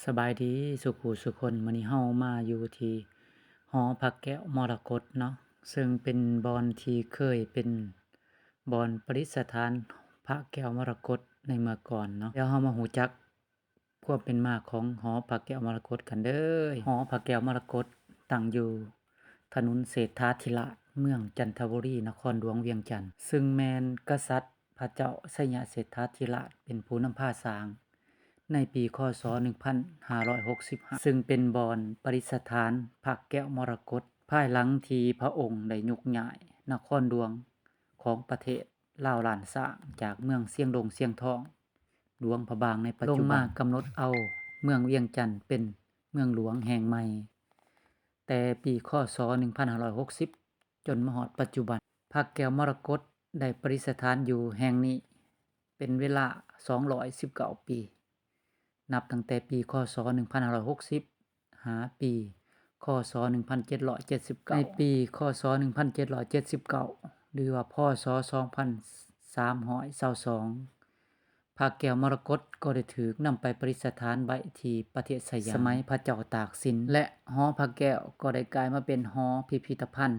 ສະບາຍດີສູ່ຜູ້ສູ່ຄົນ, ມື້ນີ້ເຮົາມາຢູ່ທີ່ຫໍພະແກ້ວມໍລະກົດເນາະ, ເຊິ່ງເປັນບ່ອນທີ່ເຄີຍເປັນບ່ອນປະດິດສະຖານພະແກ້ວມໍລະກົດໃນເມື່ອກ່ອນເນາະ. ດຽວເຮົາມາຮູ້ຈັກຄວາມເປັນມາຂອງຫໍພະແກ້ວມໍລະກົດກັນເດີ້. ຫໍພະແກ້ວມໍລະກົດຕັ້ງຢູ່ຖະໜົນເສດຖາທິລາດ ເມືອງຈັນທະບູລີ ນະຄອນຫຼວງວຽງຈັນ, ເຊິ່ງແມ່ນກະສັດ ພະເຈົ້າໄຊຍະເສດຖາທິລາດເປັນຜູ້ນຳພາສ້າງໃນປີ ຄ.ສ. ໜຶ່ງພັນຫ້າຮ້ອຍຫົກສິບຫ້າ ເຊິ່ງເປັນບ່ອນປະດິດສະຖານພະແກ້ວມໍລະກົດ ພາຍຫຼັງທີ່ພະອົງໄດ້ຍົກຍ້າຍນະຄອນຫຼວງຂອງປະເທດລາວລ້ານຊ້າງ ຈາກເມືອງຊຽງດົງຊຽງທອງ ຫຼວງພະບາງໃນປັດຈຸບັນ ລົງມາກຳນົດເອົາເມືອງວຽງຈັນເປັນເມືອງຫຼວງແຫ່ງໃໝ່ ແຕ່ປີ ຄ.ສ. ໜຶ່ງພັນຫ້າຮ້ອຍຫົກສິບ ຈົນມາຮອດປັດຈຸບັນ. ພະແກ້ວມໍລະກົດໄດ້ປະດິດສະຖານຢູ່ແຫ່ງນີ້ເປັນເວລາສອງຮ້ອຍສິບເກົ້າປີ, ນັບຕັ້ງແຕ່ປີ ຄ.ສ. ໜຶ່ງພັນຫ້າຮ້ອຍຫົກສິບ ຫາປີ ຄ.ສ. ໜຶ່ງພັນເຈັດຮ້ອຍເຈັດສິບເກົ້າ. ໃນປີ ຄ.ສ. ໜຶ່ງພັນເຈັດຮ້ອຍເຈັດສິບເກົ້າ ຫຼືວ່າ ພ.ສ. ສອງພັນສາມຮ້ອຍຊາວສອງ ພະແກ້ວມໍລະກົດກໍໄດ້ຖືກນຳໄປປະດິດສະຖານໄວ້ທີ່ປະເທດໄຊຍາມ ສະໄໝພະເຈົ້າຕາກສິນ ແລະ ຫໍພະແກ້ວກໍໄດ້ກາຍມາເປັນຫໍພິພິທະພັນ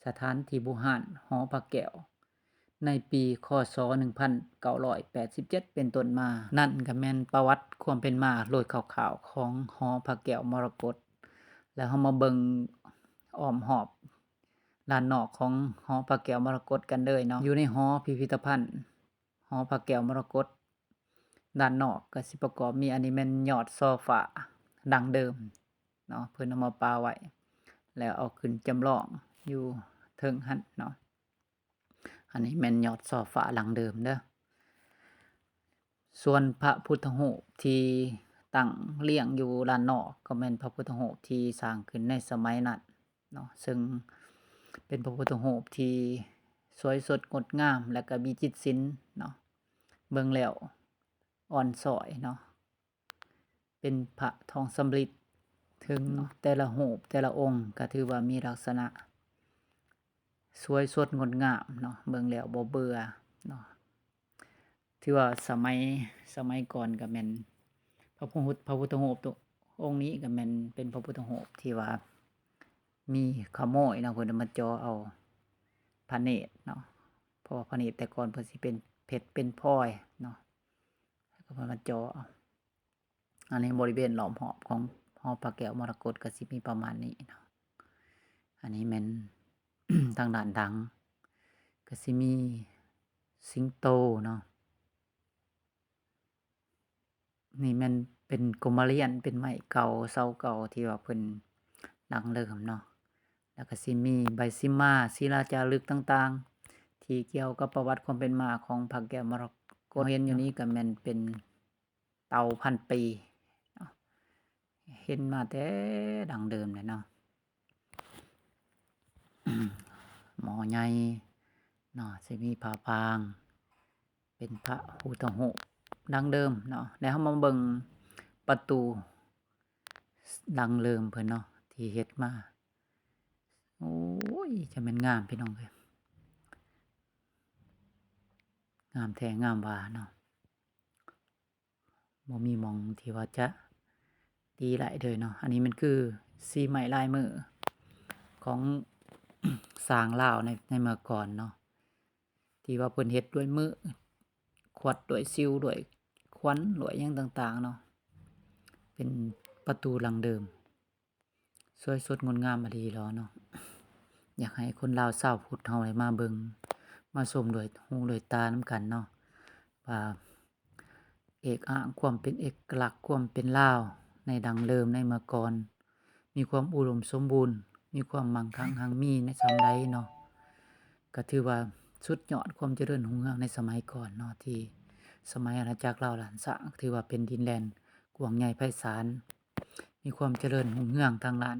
ສະຖານທີ່ບູຮານຫໍພະແກ້ວ ໃນປີ ຄ.ສ. ໜຶ່ງພັນເກົ້າຮ້ອຍແປດສິບເຈັດ ເປັນຕົ້ນມາ. ນັ້ນກໍແມ່ນປະຫວັດຄວາມເປັນມາໂດຍຄ່າວໆຂອງຫໍພະແກ້ວມໍລະກົດ. ແລ້ວເຮົາມາເບິ່ງອ້ອມຮອບດ້ານນອກຂອງຫໍພະແກ້ວມໍລະກົດກັນເລີຍເນາະ. ຢູ່ໃນຫໍພິພິທະພັນ ຫໍພະແກ້ວມໍລະກົດ ດ້ານນອກກໍຊິປະກອບມີ ອັນນີ້ແມ່ນຍອດຊໍຟາດັ່ງເດີມເນາະ, ເພິ່ນເອົາມາປະໄວ້ ແລ້ວເອົາຂຶ້ນຈຳລອງຢູ່ເທິງຫັ້ນເນາະ. ອັນນີ້ແມ່ນຍອດຊໍຟາດັ່ງເດີມເດີ້. ສ່ວນພະພຸດທະຮູບທີ່ຕັ້ງລຽງຢູ່ດ້ານນອກ ກໍແມ່ນພະພຸດທະຮູບທີ່ສ້າງຂຶ້ນໃນສະໄໝນັ້ນເນາະ, ເຊິ່ງເປັນພະພຸດທະຮູບທີ່ສວຍສົດງົດງາມ ແລະ ກໍມີຈິດສິນເນາະ, ເບິ່ງແລ້ວອ່ອນຊ້ອຍເນາະ. ເປັນພະທອງສຳລິດ ເຖິງແຕ່ລະຮູບແຕ່ລະອົງກໍຖືວ່າມີລັກສະນະສວຍສົດງົດງາມເນາະ, ເບິ່ງແລ້ວບໍ່ເບື່ອເນາະ. ຖືວ່າສະໄໝ ສະໄໝກ່ອນກໍແມ່ນ ພະພຸດ ພະພຸດທະຮູບໂຕ ອົງນີ້ກໍແມ່ນເປັນພະພຸດທະຮູບທີ່ວ່າມີຂະໂມຍເນາະ, ເພິ່ນມາຈໍ່ເອົາພະເນດເນາະ, ເພາະວ່າພະເນດແຕ່ກ່ອນເພິ່ນຊິເປັນເພັດເປັນພລອຍເນາະ, ແລ້ວກໍເພິ່ນມາຈໍ່ເອົາ. ອັນນີ້ບໍລິເວນລ້ອມຮອບຂອງຫໍພະແກ້ວມໍລະກົດກໍຊິມີປະມານນີ້ເນາະ. ອັນນີ້ແມ່ນ ທາງດ້ານຫຼັງກໍຊິມີສິງໂຕເນາະ. ນີ້ແມ່ນເປັນກົມມະລຽນ ເປັນໄມ້ເກົ່າເສົາເກົ່າທີ່ວ່າເພິ່ນດັງເລີ່ມເນາະ. ແລ້ວກໍຊິມີໃບສິມມາ ສີລາຈາລຶກຕ່າງໆ ທີ່ກ່ຽວກັບປະຫວັດຄວາມເປັນມາຂອງພະແກ້ວມໍລະກົດ. ເຮົາເຫັນຢູ່ນີ້ກໍແມ່ນເປັນ ເຕົາພັນປີເນາະ, ເຫັນມາແຕ່ດັ້ງເດີມແຫຼະເນາະ. ໝໍໃຫຍ່ເນາະ, ຊິມີພະປາງ ເປັນພະພຸດທະຮູບດັ້ງເດີມເນາະ. ແລ້ວເຮົາມາເບິ່ງປະຕູດັ້ງເດີມເພິ່ນເນາະ ທີ່ເຮັດມາ. ໂອ້ຍ ຈະແມ່ນງາມ ພີ່ນ້ອງເອີຍ, ງາມແທ້ງາມວ່າເນາະ. ບໍ່ມີໝ່ອງທີ່ວ່າຈະຕີໄດ້ເລີຍເນາະ. ອັນນີ້ມັນຄືສີໄມ້ລາຍມືຂອງຊ່າງລາວໃນ ໃນເມື່ອກ່ອນເນາະ, ທີ່ວ່າເພິ່ນເຮັດດ້ວຍມື ຂວັດດ້ວຍສິວ ດ້ວຍຂວັນ ດ້ວຍຫຍັງຕ່າງໆເນາະ. ເປັນປະຕູຫຼັງເດີມ. ສວຍສົດງົດງາມອີ່ຫຼີຫຼໍເນາະ. ຢາກໃຫ້ຄົນລາວຊາວພຸດເຮົາໄດ້ມາເບິ່ງ ມາຊົມດ້ວຍຫູດ້ວຍຕານຳກັນເນາະ ວ່າເອກອາງຄວາມເປັນເອກະລັກ ຄວາມເປັນລາວໃນດັ້ງເດີມໃນເມື່ອກ່ອນ ມີຄວາມອຸດົມສົມບູນ ມີຄວາມໝັ່ງຄັ່ງຮັ່ງມີໃນສ່ຳໃດເນາະ. ກະຖືວ່າສຸດຍອດຄວາມຈະເລີນຮຸ່ງເຮືອງໃນສະໄໝກ່ອນເນາະ ທີ່ສະໄໝອານາຈັກລາວລ້ານຊ້າງ ຖືວ່າເປັນດິນແດນກວ້າງໃຫຍ່ໄພສານ. ມີຄວາມຈະເລີນຮຸ່ງເຮືອງທາງດ້ານ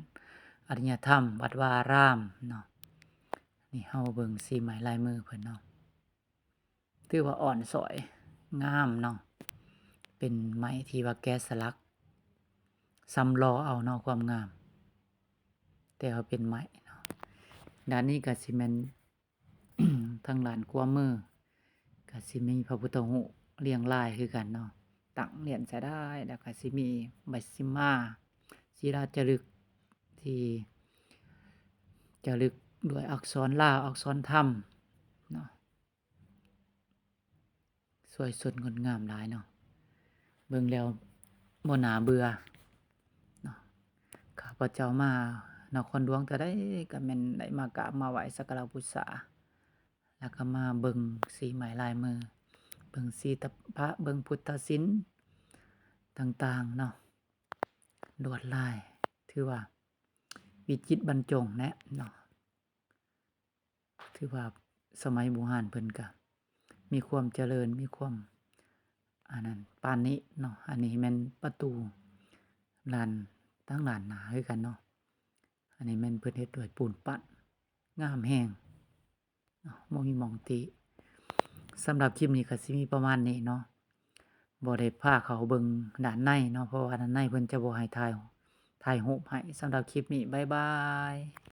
ອາລິຍະທຳ ວັດວາອາຣາມເນາະ. ນີ້ເຮົາເບິ່ງສີໄມ້ລາຍມືເພິ່ນເນາະ, ຖືວ່າອ່ອນຊ້ອຍງາມເນາະ, ເປັນໄມ້ທີ່ວ່າແກະສະຫຼັກ ສຳຫຼໍເອົາເນາະຄວາມງາມ, ແຕ່ວ່າເປັນໄມ້ເນາະ. ດ້ານນີ້ກະຊິແມ່ນ ທາງດ້ານຂວາມືກະຊິມີພະພຸດທະຮູບລຽງລາຍຄືກັນເນາະ, ຕັ້ງລຽນໃສ່ໄດ້ ແລ້ວກໍຊິມີໃບສີມາ ສີລາຈາລຶກ ທີ່ຈາລຶກດ້ວຍອັກສອນລາວ ອັກສອນທຳເນາະ. ສວຍສົດງົດງາມຫຼາຍເນາະ ເບິ່ງແລ້ວບໍ່ໜ້າເບື່ອເນາະ. ຂ້າພະເຈົ້າມານະຄອນຫຼວງເທື່ອໃດກໍແມ່ນໄດ້ມາກາບມາໄຫວ້ສັກກາລະບູຊາ ແລ້ວກໍມາເບິ່ງສີໄມ້ລາຍມື ເບິ່ງສີຕະປະ ເບິ່ງພຸດທະສິນຕ່າງໆເນາະ ລວດລາຍ ຖືວ່າວິຈິດບັນຈົງແຫຼະເນາະ. ຖືວ່າສະໄໝບູຮານເພິ່ນກະມີຄວາມຈະເລີນ ມີຄວາມອັນນັ້ນປານນີ້ເນາະ. ອັນນີ້ແມ່ນປະຕູລານ ທາງດ້ານໜ້າຄືກັນເນາະ. ອັນນີ້ແມ່ນເພິ່ນເຮັດດ້ວຍປູນປັ້ນ ງາມແຮງເນາະ ບໍ່ມີໝ່ອງຕິ. ສຳລັບຄລິບນີ້ກໍຊິມີປະມານນີ້ເນາະ ບໍ່ໄດ້ພາເຂົ້າເບິ່ງດ້ານໃນເນາະ ເພາະວ່າດ້ານໃນເພິ່ນຈະບໍ່ໃຫ້ຖ່າຍ ຖ່າຍຮູບໃຫ້. ສຳລັບຄລິບນີ້ ບາຍບາຍ.